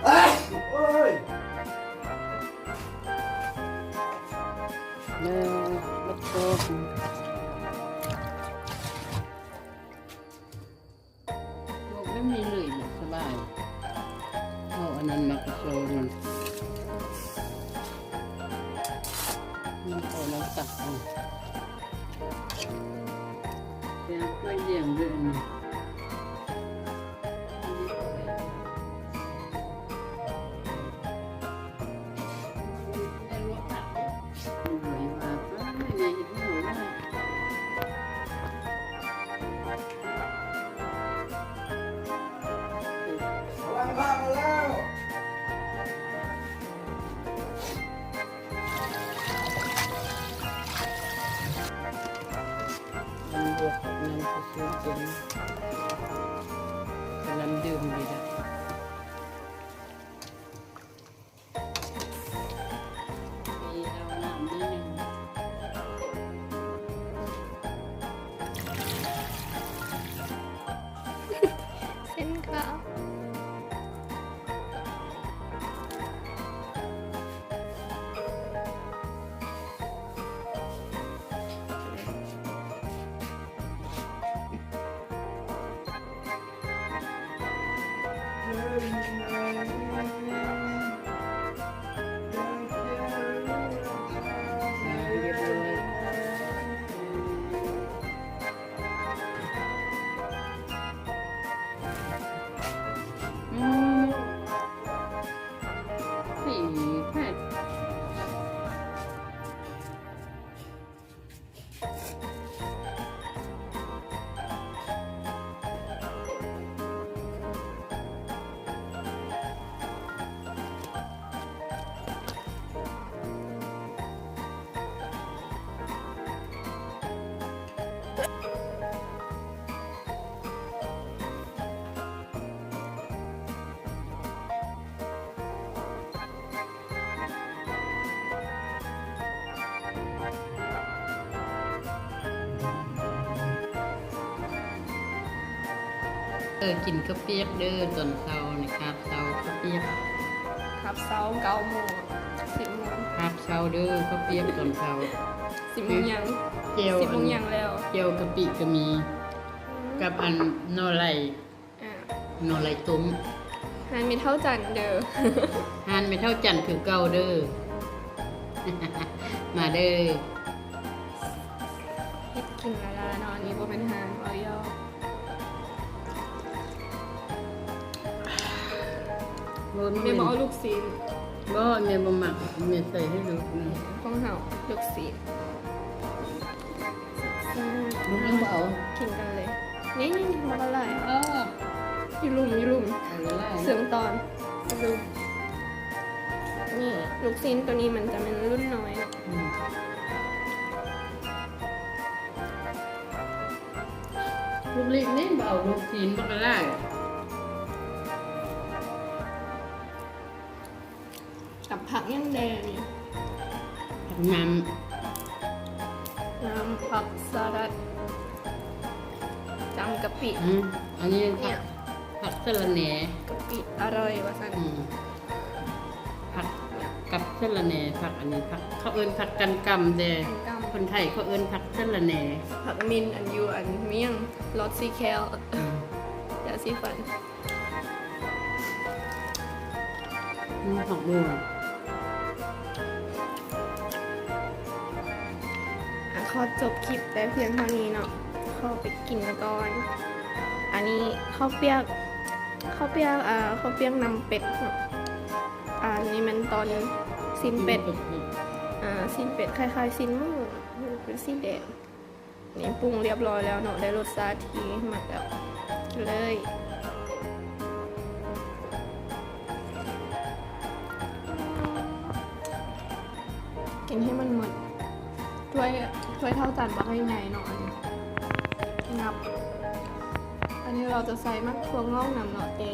ອ້າຍ ໂອ້ຍ ເອີ ບັກໂກ ໂລກມັນມີເລີຍ ສະບາຍ. ເອົາອັນນັ້ນມາກະຊອນມັນ ມັນເອົານ້ຳຕັກເອົາ ແຕ່ເຄີຍລ້ຽງເດີ້ອັນນີ້. ມັນບວກກັບນ້ຳທີ່ຊື້ກິນ ກະນ້ຳດື່ມນີ້ລະ. ເສັ້ນຂາວ. ອືມ ສີແທ້. ເອີ ກິນເຂົ້າປຽກເດີ້ ຕອນເຊົ້ານີ້ ຄາບເຊົ້າເຂົ້າປຽກ ຄາບເຊົ້າເກົ້າໂມງ ສິບໂມງ ຄາບເຊົ້າເດີ້ ເຂົ້າປຽກຕອນເຊົ້າ ສິບໂມງຫຍັງ ແຈ່ວ ສິບໂມງຫຍັງແລ້ວ ແຈ່ວກະປິກະມີ ອືມ ກັບອັນໜໍ່ໄຫຼ ອ່າ ໜໍ່ໄຫຼຕົ້ມ ຮ້ານແມ່ເຖົ້າຈັນເດີ້ ຮ້ານແມ່ເຖົ້າຈັນຄືເກົ່າເດີ້ ມາເດີ້ ເຮັດກິນລະລາເນາະ ອັນນີ້ບໍ່ແມ່ນຮ້ານ ເວົ້າຢອກ ແມ່ບໍ່ເອົາລູກຊີ້ນ ບໍ່ ແມ່ບໍ່ມັກ ແມ່ໃສ່ໃຫ້ລູກນີ້ ຂອງເຮົາລູກຊີ້ນ ແຊບໆ ລູກນີ້ບໍ່ເອົາ ກິນກັນເລີຍ ນີ້ໆໆ ບັກຫຼາຍ ເອີ ຢູ່ລຸ່ມ ຢູ່ລຸ່ມ ເອົາຫຼາຍໆ ເຊື່ອງຕອນ ຢູ່ລຸ່ມ ນີ້ ລູກຊີ້ນໂຕນີ້ມັນຈະແມ່ນລຸ້ນນ້ອຍ ອືມ. ລູກເລັກນີ້ບໍ່ເອົາລູກຊີ້ນບັກຫຼາຍ ກັບຜັກຫຍັງແດ່ນີ້ ຜັກ ນ້ຳ ນ້ຳ ຜັກສະລັດ ຈຳກະປິ ອືມ ອັນນີ້ ເນຍ ຜັກ ຜັກສະລະແໜ ກະປິອະຮ່ອຍວ່າຊັ້ນ ອືມ. ສະລະແໜ່ ຜັກອັນນີ້ ຜັກ ເຂົາເອີ້ນຜັກກັນກຳແດ່ ກັນກຳ ຄົນໄທເຂົາເອີ້ນຜັກສະລະແໜ່ ຜັກມິນ ອັນຢູ່ອັນ ມີຫຍັງ ລອດຊີແຄວ ອືມ ຢາສີຟັນ ອືມ ຜັກບົວ. ອ່ະ ຂໍຈົບຄລິບແຕ່ພຽງເທົ່ານີ້ເນາະ ຂໍໄປກິນກ່ອນ. ອັນນີ້ເຂົ້າປຽກ ເຂົ້າປຽກ ເອີ ເຂົ້າປຽກນ້ຳເປັດເນາະ. ອັນນີ້ແມ່ນຕອນຊີ້ນເປັດ ຊີ້ນເປັດເນາະ ອ່າ ຊີ້ນເປັດຄ້າຍໆຊີ້ນໝູ ເປັນສີແດງ. ນີ້ປຸງລຽບຮ້ອຍແລ້ວເນາະ ໄດ້ລົດຊາດທີ່ມັກແລ້ວ ກິນເລີຍ. ກິນໃຫ້ມັນໝົດ ຖ້ວຍ ຖ້ວຍເທົ່າຈານບັກໃຫຍ່ໆເນາະ ອັນນີ້ ງັບ. ອັນນີ້ເຮົາຈະໃສ່ໝາກຖົ່ວງອກນຳເນາະ ແຕ່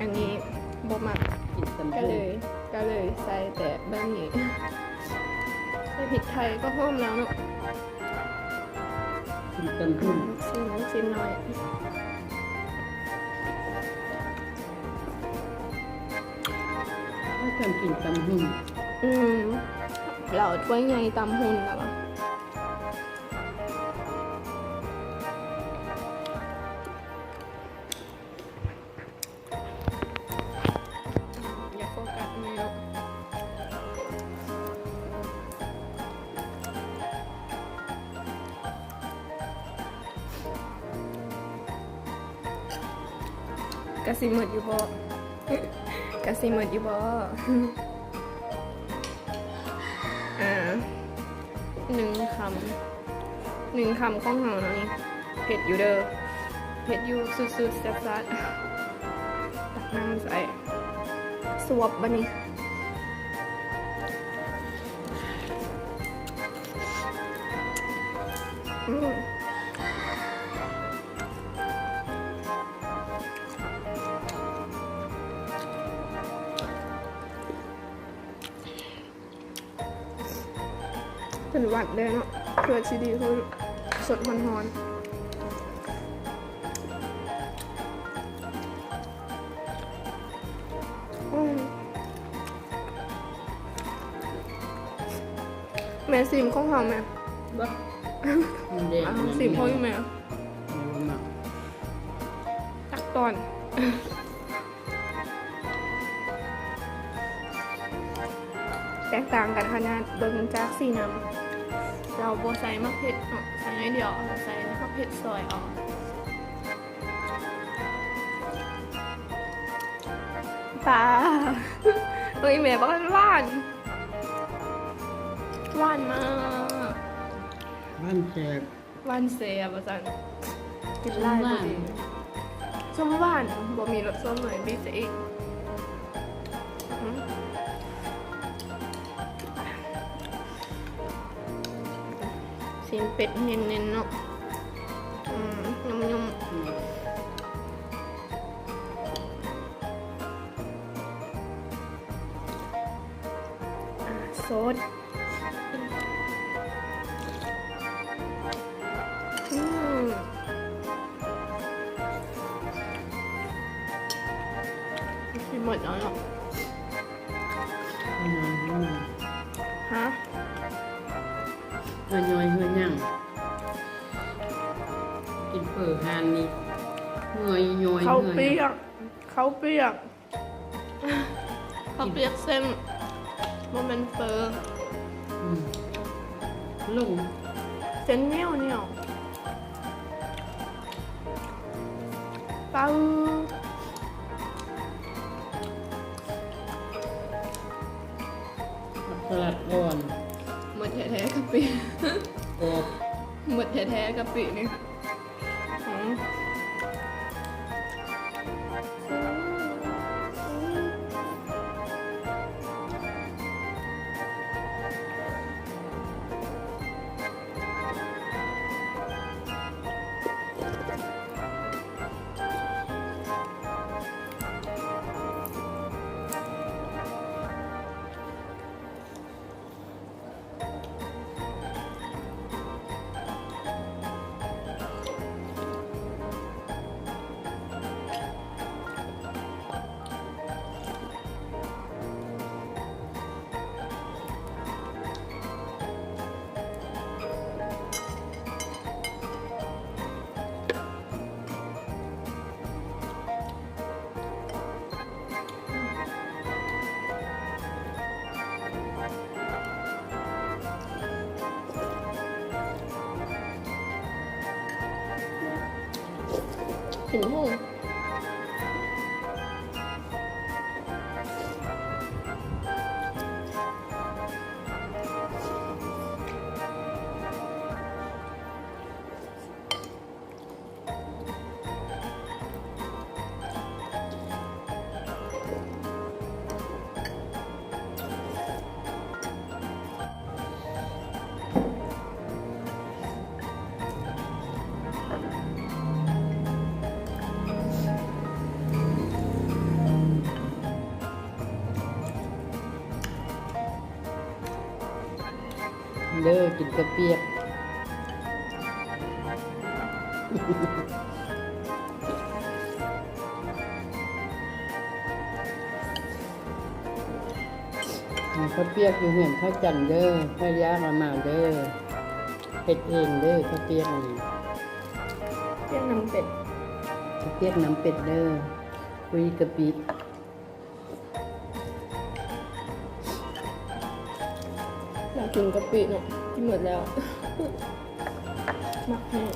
ອັນນີ້ບໍ່ມັກ ກະເລີຍ ກະເລີຍໃສ່ແຕ່ແບບນີ້ ໃສ່ພິກໄທກໍຫອມແລ້ວເນາະ. ກິນຕຳຫຸ່ງ ລູກຊີ້ນ ລູກຊີ້ນນ້ອຍ ພາກັນກິນຕຳຫຸ່ງ. ອືມ ລາວຖ້ວຍໃຫຍ່ຕຳຫຸ່ງລະຫວາ. ຢ່າໂຟກັສແມ່ເນາະ ກະຊິໝົດຢູ່ບໍ່ ກະຊິໝົດຢູ່ບໍ່? ອ່າ ໜຶ່ງຄຳ ໜຶ່ງຄຳຂອງເຮົາເນາະນີ້ ເຜັດຢູ່ເດີ ເຜັດຢູ່ສຸດໆ ແຊບໆ. ຕັກນ້ຳໃສ່ ສວບບາດນີ້ ອືມ. ເປັນຫວັດແດ່ເນາະ ເພື່ອຊິດີຂຶ້ນ ສົດຮ້ອນໆ. ອືມ ແມ່ຊີມຂອງເຮົາແມ່ ບໍ່ ມັນແດງ ອ່າ ຊີມຂອງອີ່ແມ່ ແມ່ບໍ່ມັກ ຕັກຕອນ. ແຕກຕ່າງກັນຂະໜາດ ເບິ່ງຈາກສີນ້ຳ ລາວບໍ່ໃສ່ໝາກເຜັດເນາະ ໃສ່ໜ້ອຍດຽວ ໃສ່ໝາກເຜັດຊອຍເອົາ. ປາ ເອີຍ ແມ່ ບັກນັ້ນຫວານ ຫວານມາກ ຫວານແຊບ. ຫວານແຊບວ່າຊັ້ນ ກິນຫຼາຍບໍ່ດີ ສົ້ມຫວານ ບໍ່ມີລົດສົ້ມເລີຍ ບີບຊະອີກ. ອືມ ຊີ້ນເປັດເນັ້ນໆເນາະ ອືມ ຫຍຸ້ມໆ ອືມ ອ່າ ສົດ. ອືມ ຊິໝົດແລ້ວເນາະ ຫືອ ຫາ ເຫື່ອຍ້ອຍເຫື່ອຫຍັງ ກິນເຝີຮ້ານນີ້ ເຫື່ອຍ້ອຍ ເຂົ້າປຽກ ເຂົ້າປຽກ ເຂົ້າປຽກເສັ້ນ ບໍ່ແມ່ນເຝີ ອືມ ລົງ ເສັ້ນໜຽວໆ ປາ ຜັກສະຫຼັດອ່ອນ ໝົດແທ້ໆກະປິ ໂອ້ ໝົດແທ້ໆກະປິນີ້. ກິນຫຸ້ງ. ເດີ ກິນເຂົ້າປຽກ. ເຂົ້າປຽກຢູ່ເຮືອນເຂົ້າຈັນເດີ ໃຜຢາກລະມາເດີ ເຮັດເອງເດີ ເຂົ້າປຽກນີ້ ປຽກນ້ຳເປັດ ເຂົ້າປຽກນ້ຳເປັດເດີ ຄຸຍກະປິ. ຢາກກິນກະປິເນາະ ກິນໝົດແລ້ວ ມັກແຮງ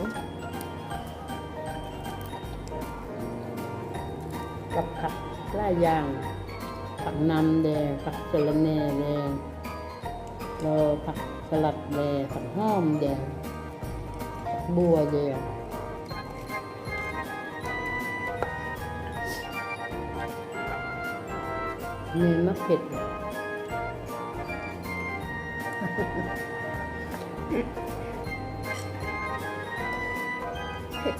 ກັບຜັກຫຼາຍຢ່າງ ຜັກນຳແດ່ ຜັກສະລະແໜ່ແດ່ ແລ້ວຜັກສະຫຼັດແດ່ ຜັກຫອມແດ່ ຜັກບົ່ວແດ່. ແມ່ມັກເຜັດ ເຜັດ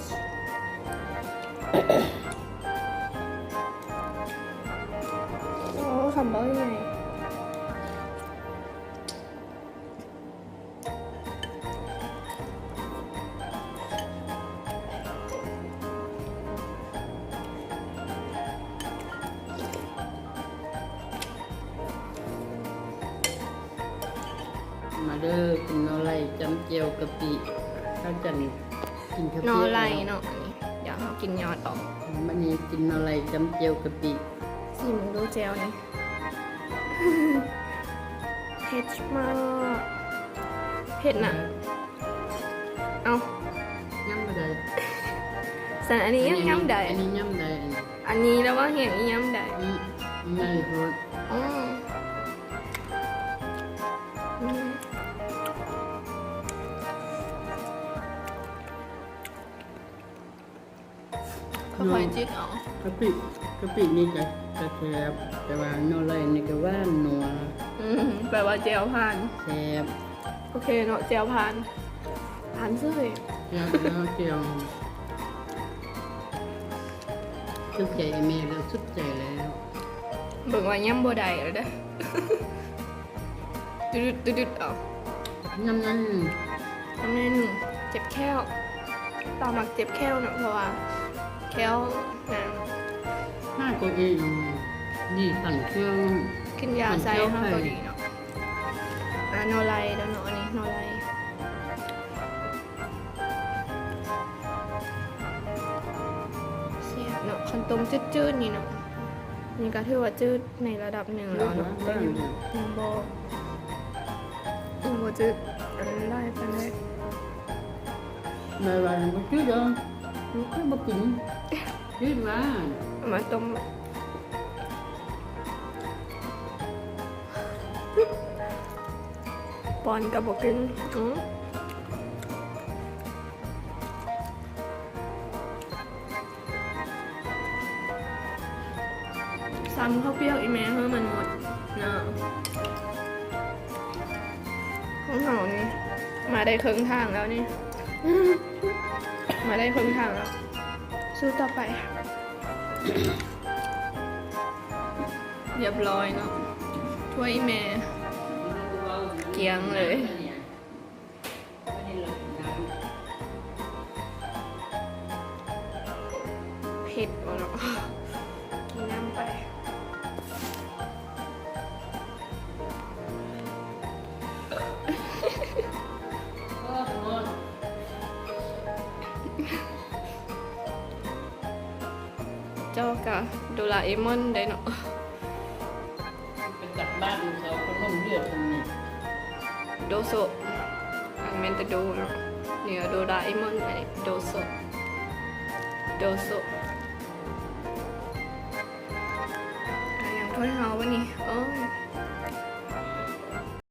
ໂອ້ ຄຳເວົ້າໃຫຍ່. ມາເດີ ກິນໜໍ່ໄຫຼ້ຈ້ຳແຈ່ວກະປິ ເຂົ້າຈັນ ກິນເຂົ້າປຽກ ໜໍ່ໄຫຼ້ເນາະ ອັນນີ້ ດຽວເຮົາກິນຍອດອອກ ບັດນີ້ກິນໜໍ່ໄຫຼ້ຈ້ຳແຈ່ວກະປິ ຊີມເບິ່ງດູແຈ່ວນີ້. ເຜັດມາກ ເຜັດນະ ອືມ ເອົ້າ ຍຳບໍ່ໄດ້ ຊັ້ນອັນນີ້ຍັງຍຳໄດ້ ອັນນີ້ຍຳໄດ້ ອັນນີ້ລະວ່າແຮງນີ້ຍຳໄດ້ ອືມ ໃຫຍ່ໂພດ ອໍ ອືມ. ຄ່ອຍໆຈິດເອົາ ກະປິ ກະປິນີ້ກະ ກະແຊບ ແຕ່ວ່າໜໍ່ໄຫຼ້ນີ້ກະຫວານນົວ ອືມ ແປວ່າແຈ່ວຜ່ານ ແຊບ ໂອເຄເນາະ ແຈ່ວຜ່ານ ຜ່ານເສີຍ ແຈ່ວ ແຈ່ວ ສຸດໃຈແມ່ແລ້ວ ສຸດໃຈແລ້ວ ເບິ່ງວ່າຍຳບໍ່ໄດ້ແລ້ວເດີ. ຕຶດໆ ເອົາ ຍຳໜ້ອຍໜຶ່ງ ຍຳໜ້ອຍໜຶ່ງ ເຈັບແຂ້ວ ລາວມັກເຈັບແຂ້ວເນາະ ເພາະວ່າແຂ້ວນາງ ໜ້າເກົ້າອີ່ ດີສັນເຄື່ອງ ກິນຢາໃສ່ເຮົາກໍດີເນາະ ອ່າ ໜໍ່ໄຫຼເດີເນາະ ອັນນີ້ໜໍ່ໄຫຼ ແຊບເນາະ ຄັນຕົ້ມຈືດໆ ນີ້ເນາະ ນີ້ກໍຖືວ່າຈືດໃນລະດັບໜຶ່ງແລ້ວເນາະ ແຕ່ຍັງ ຍັງບໍ່ ຍັງບໍ່ຈືດອັນຫຼາຍປານໃດ ແມ່ວ່າຍັງບໍ່ຈືດເດີ ລູກເຂົຍບໍ່ກິນ ຈືດວ່າ ເອົາມາຕົ້ມ ປ້ອນກໍບໍ່ກິນ ອື ຊຳເຂົ້າປຽກອີ່ແມ່ໃຫ້ມັນໝົດເນາະ ຂອງເຮົານີ້ມາໄດ້ເຄິ່ງທາງແລ້ວນີ້ ມາໄດ້ເຄິ່ງທາງແລ້ວ ສູ້ຕໍ່ໄປ. ຮຽບຮ້ອຍເນາະ ຖ້ວຍແມ່ກ້ຽງເລີຍ ເຜັດບໍ່ເນາະ ກິນນ້ຳໄປ. ເຈົ້າກະໂດລາເອມອນໄດ໋ເນາະ ໄປກັດບ້ານເຂົາຂະໜົມເດືອດອັນນີ້ ໂດໂຊະ ອັນແມ່ນແຕ່ໂດເນາະ ນີ້ໂດລາເອມອນ ອັນນີ້ໂດໂຊະ. โดโซ ອັນຫຍັງໂທດເຮົາວະນີ້ ໂອ້ຍ.